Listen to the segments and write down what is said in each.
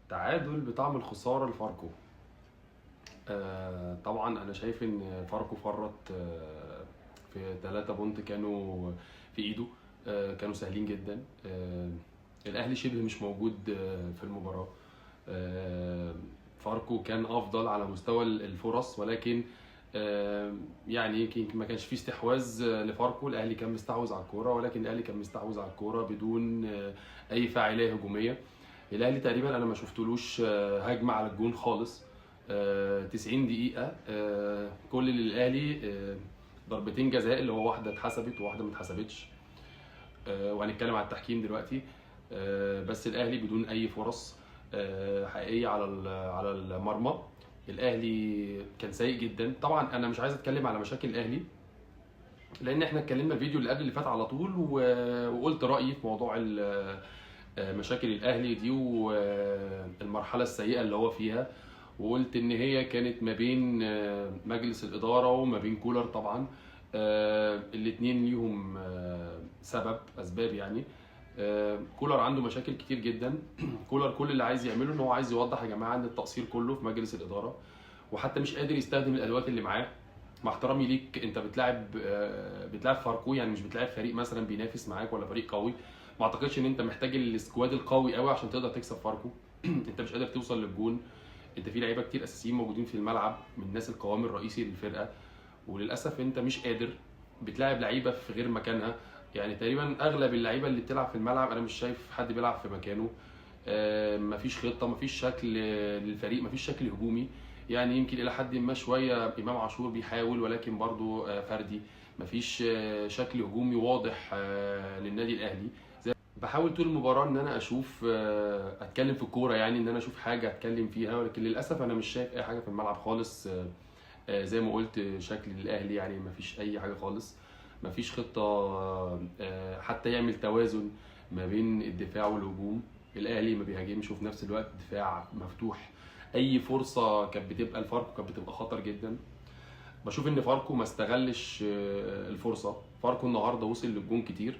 تعادل بطعم الخسارة لفاركو. طبعا انا شايف ان فاركو فرط في 3 point كانوا في ايده، كانوا سهلين جدا. الاهلي شبه مش موجود في المباراة. فاركو كان افضل على مستوى الفرص، ولكن يعني يمكن ما كانش فيه استحواذ لفاركو. الاهلي كان مستحوذ على الكورة، ولكن الاهلي كان مستحوذ على الكورة بدون اي فاعلية هجومية. الاهلي تقريبا انا ما شفتلوش هجمة على الجون خالص. 90 دقيقة، كل اللي للاهلي ضربتين جزاء، اللي هو واحدة اتحسبت وواحدة ما اتحسبتش. وهنتكلم على التحكيم دلوقتي. بس الاهلي بدون اي فرص حقيقية على المرمى. الاهلي كان سيء جدا. طبعا انا مش عايز اتكلم على مشاكل الاهلي، لان احنا اتكلمنا الفيديو اللي قبل اللي فات على طول، وقلت رايي في موضوع مشاكل الاهلي دي والمرحلة السيئة اللي هو فيها، وقلت ان هي كانت ما بين مجلس الادارة وما بين كولر. طبعا الاتنين ليهم اسباب يعني. كولر عنده مشاكل كتير جدا. كولر كل اللي عايز يعمله ان هو عايز يوضح يا جماعة ان التقصير كله في مجلس الادارة، وحتى مش قادر يستخدم الادوات اللي معاه. مع احترامي ليك، انت بتلاعب فاركو، يعني مش بتلاعب فريق مثلا بينافس معاك ولا فريق قوي. ما اعتقدش ان انت محتاج ال squad القوي قوي عشان تقدر تكسب فاركو. انت مش قادر توصل للجون. انت في لعيبة كتير اساسيين موجودين في الملعب من الناس القوام الرئيسي للفرقة، وللاسف انت مش قادر، بتلاعب لعيبة في غير مكانها. يعني تقريبا اغلب اللعيبة اللي بتلعب في الملعب انا مش شايف حد بيلعب في مكانه. مفيش خطه، مفيش شكل للفريق، مفيش شكل هجومي. يعني يمكن الى حد ما شوية امام عاشور بيحاول، ولكن برضو فردي، مفيش شكل هجومي واضح للنادي الاهلي. بحاول طول المباراة ان انا اشوف، اتكلم في الكورة، يعني ان انا اشوف حاجة اتكلم فيها، ولكن للاسف انا مش شايف اي حاجة في الملعب خالص. زي ما قلت، شكل الاهلي يعني مفيش اي حاجة خالص، مفيش خطه حتى يعمل توازن ما بين الدفاع والهجوم. الاهلي ما بيهاجمش، وفي نفس الوقت دفاع مفتوح. اي فرصة كانت بتبقى لفاركو كانت بتبقى خطر جدا. بشوف ان فاركو ما استغلش الفرصة. فاركو النهارده وصل للجون كتير.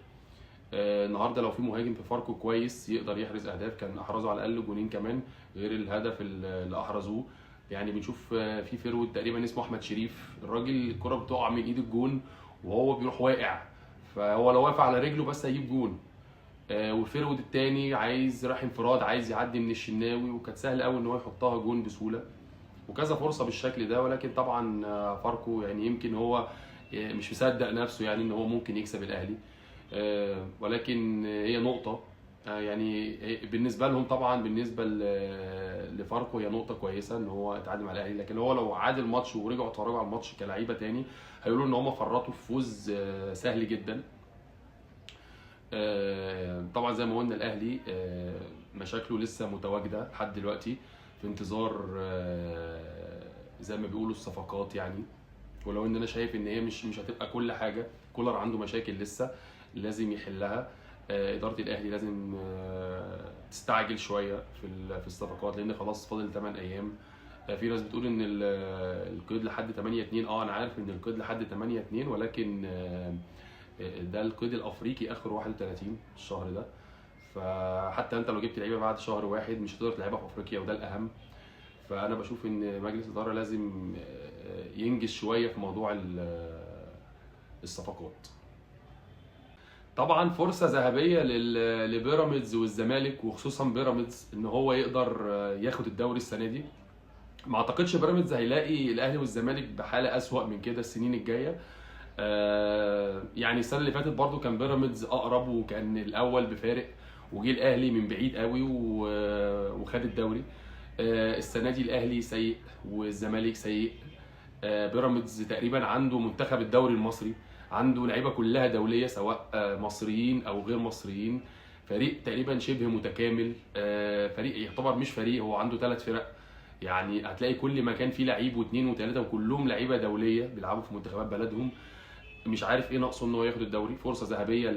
النهارده لو في مهاجم في فاركو كويس يقدر يحرز اهداف كان احرزه على الاقل جونين كمان غير الهدف اللي احرزوه. يعني بنشوف في forward تقريبا اسمه احمد شريف، الراجل الكره بتقع من ايد الجون وهو بيروح واقع، فهو لو واقف على رجله بس هيجيب جون. وال forward التاني عايز راح انفراد، عايز يعدي من الشناوي، وكانت سهل قوي ان هو يحطها جون بسهولة، وكذا فرصة بالشكل ده. ولكن طبعا فاركو يعني يمكن هو مش مصدق نفسه، يعني ان هو ممكن يكسب الاهلي. ولكن هي نقطة، يعني بالنسبة لهم، طبعا بالنسبة لفاركو هي نقطة كويسة ان هو اتعادل مع الاهلي. لكن هو لو عاد الماتش ورجعوا اتفرجوا على الماتش كلعيبه تاني هيقولوا ان هم فرطوا في فوز سهل جدا. طبعا زي ما قلنا الاهلي مشاكله لسه متواجدة لحد دلوقتي، في انتظار زي ما بيقولوا الصفقات يعني. ولو ان انا شايف ان هي مش هتبقى كل حاجة. كولر عنده مشاكل لسه لازم يحلها. ادارة الاهلي لازم تستعجل شوية في الصفقات، لان خلاص فاضل 8 ايام. في ناس بتقول ان القيد لحد 8/2. انا عارف ان القيد لحد 8/2، ولكن ده القيد الافريقي اخر 31 الشهر ده. فحتى انت لو جبت لعيبة بعد شهر واحد مش هتقدر تلعبها في افريقيا، وده الاهم. فانا بشوف ان مجلس الادارة لازم ينجز شوية في موضوع الصفقات. طبعا فرصة ذهبية لبيراميدز والزمالك، وخصوصا بيراميدز، ان هو يقدر ياخد الدوري السنة دي. ما اعتقدش بيراميدز هيلاقي الاهلي والزمالك بحاله اسوأ من كده السنين الجاية. يعني السنة اللي فاتت برضو كان بيراميدز اقرب وكان الاول بفارق، وجه الاهلي من بعيد قوي وخد الدوري. السنة دي الاهلي سيء والزمالك سيء. بيراميدز تقريبا عنده منتخب الدوري المصري، عنده لعيبة كلها دولية سواء مصريين او غير مصريين، فريق تقريبا شبه متكامل. فريق يعتبر مش فريق، هو عنده 3 فرق. يعني هتلاقي كل مكان فيه لعيب واثنين وثلاثة، وكلهم لعيبة دولية بيلعبوا في منتخبات بلدهم. مش عارف ايه ناقصه ان هو ياخد الدوري. فرصة ذهبية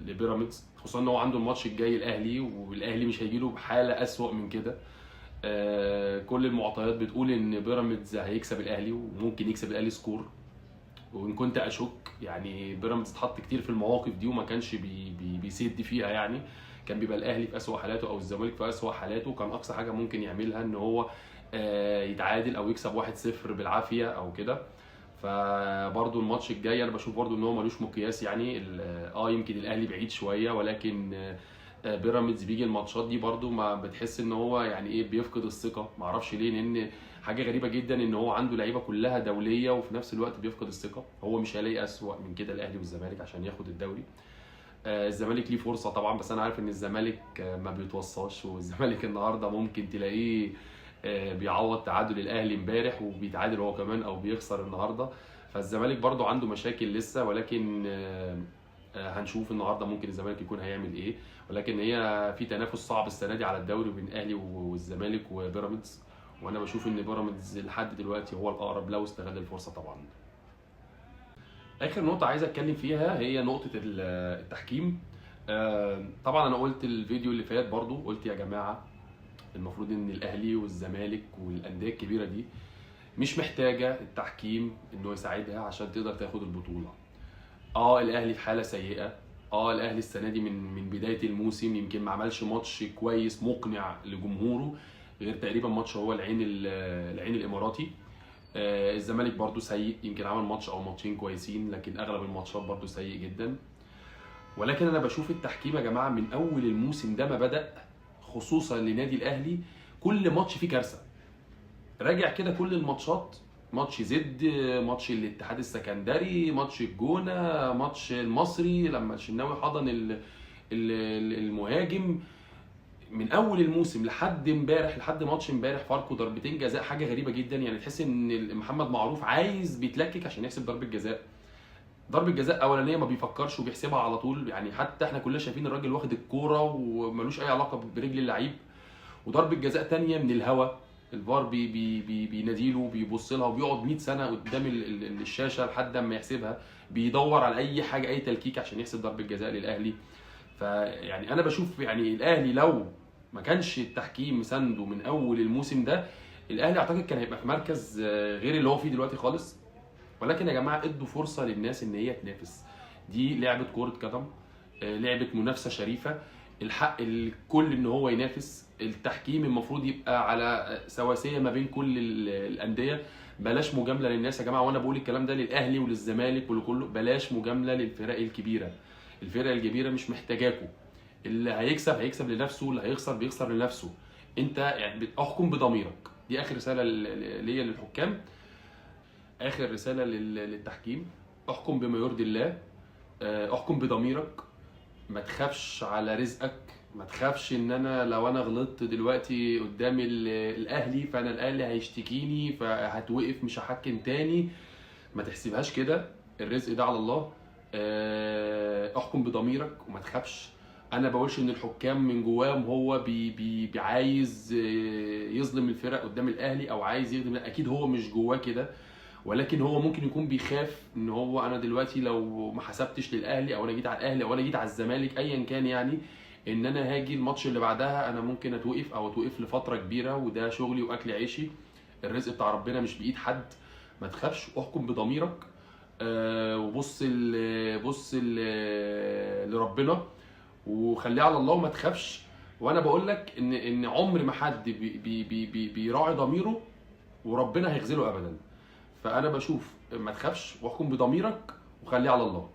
لبيراميدز، خصوصا ان هو عنده الماتش الجاي الاهلي، والاهلي مش هيجي له بحاله اسوأ من كده. كل المعطيات بتقول ان بيراميدز هيكسب الاهلي، وممكن يكسب الاهلي score، وان كنت اشك. يعني بيراميدز اتحط كتير في المواقف دي وما كانش بيسد فيها، يعني كان بيبقى الاهلي في اسوأ حالاته او الزمالك في اسوأ حالاته، كان اقصى حاجة ممكن يعملها ان هو يتعادل او يكسب 1-0 بالعافية او كده. فبرضو الماتش الجاي انا بشوف برضو ان هو ملوش مقياس يعني، يمكن الاهلي بعيد شوية، ولكن بيراميدز بيجي الماتشات دي برضو ما بتحس ان هو يعني ايه، بيفقد الثقة، ما اعرفش ليه، لان حاجة غريبة جدا ان هو عنده لعيبة كلها دولية وفي نفس الوقت بيفقد الثقة. هو مش هيلاقي اسوأ من كده الاهلي والزمالك عشان ياخد الدوري. الزمالك ليه فرصة طبعا، بس انا عارف ان الزمالك ما بيتوصاش، والزمالك النهارده ممكن تلاقيه بيعوض تعادل الاهلي امبارح وبيتعادل هو كمان او بيخسر النهارده. فالزمالك برضو عنده مشاكل لسه، ولكن هنشوف النهارده ممكن الزمالك يكون هيعمل ايه. ولكن هي في تنافس صعب السنة دي على الدوري بين الاهلي والزمالك وبيراميدز، وانا بشوف ان بيراميدز لحد دلوقتي هو الاقرب لو استغل الفرصة طبعا. اخر نقطة عايز اتكلم فيها هي نقطة التحكيم. طبعا انا قلت الفيديو اللي فات برضو، قلت يا جماعة المفروض ان الاهلي والزمالك والاندية الكبيرة دي مش محتاجه التحكيم انه يساعدها عشان تقدر تاخد البطولة. الاهلي في حاله سيئه، الاهلي السنة دي من بداية الموسم يمكن ما عملش ماتش كويس مقنع لجمهوره غير تقريبا ماتش هو العين الاماراتي. الزمالك برضو سيء، يمكن عمل ماتش او ماتشين كويسين، لكن اغلب الماتشات برضو سيء جدا. ولكن انا بشوف التحكيم يا جماعة من اول الموسم ده ما بدا، خصوصا لنادي الاهلي، كل ماتش فيه كارثة. راجع كده كل الماتشات، ماتش زد، ماتش الاتحاد السكندري، ماتش الجونه، ماتش المصري لما الشناوي حضن المهاجم، من اول الموسم لحد امبارح، لحد ماتش امبارح فاركو ضربتين جزاء، حاجة غريبة جدا. يعني تحس ان محمد معروف عايز بيتلكك عشان يحسب ضربه جزاء. ضربه جزاء اولانيه ما بيفكرش وبيحسبها على طول، يعني حتى احنا كلنا شايفين الراجل واخد الكورة وملوش اي علاقة برجل اللعيب. وضربه جزاء ثانية من الهوا، الفار بي بي بي بيناديله بيبص لها وبيقعد 100 سنة قدام الشاشة لحد ما يحسبها، بيدور على اي حاجة اي تلكيك عشان يحسب ضربه جزاء للاهلي. فيعني انا بشوف يعني الاهلي لو ما كانش التحكيم مساندة من اول الموسم ده، الاهلي اعتقد كان هيبقى في مركز غير اللي هو فيه دلوقتي خالص. ولكن يا جماعة ادوا فرصة للناس ان هي تنافس، دي لعبه كره قدم، لعبه منافسه شريفه، الحق الكل ان هو ينافس. التحكيم المفروض يبقى على سواسية ما بين كل الاندية، بلاش مجاملة للناس يا جماعة. وانا بقول الكلام ده للاهلي وللزمالك ولكله، بلاش مجاملة للفرق الكبيرة. الفرق الكبيرة مش محتاجاكوا، اللي هيكسب هيكسب لنفسه، اللي هيخسر بيخسر لنفسه. انت يعني احكم بضميرك. دي اخر رسالة ليا للحكام، اخر رسالة للتحكيم، احكم بما يرضي الله، احكم بضميرك، ما تخافش على رزقك، ما تخافش ان انا لو انا غلطت دلوقتي قدام الاهلي فانا الاهلي هيشتكيني فهتوقف مش هحكم تاني. ما تحسبهاش كده، الرزق ده على الله. احكم بضميرك وما تخافش. انا بقولش ان الحكام من جواهم هو بي عايز يظلم الفرق قدام الاهلي او عايز يخدم، اكيد هو مش جواه كده، ولكن هو ممكن يكون بيخاف ان هو انا دلوقتي لو ما حسبتش للاهلي او انا جيت على الاهلي او انا جيت على الزمالك ايا كان، يعني ان انا هاجي الماتش اللي بعدها انا ممكن اتوقف او اتوقف لفترة كبيرة، وده شغلي واكل عيشي، الرزق بتاع ربنا مش بايد حد. ما تخافش، احكم بضميرك، وبص بص لربنا وخليه على الله وما تخافش. وانا بقول لك ان عمر ما حد بي بي بي بيراعي ضميره وربنا هيخذله ابدا. فانا بشوف ما تخافش واحكم بضميرك وخليه على الله.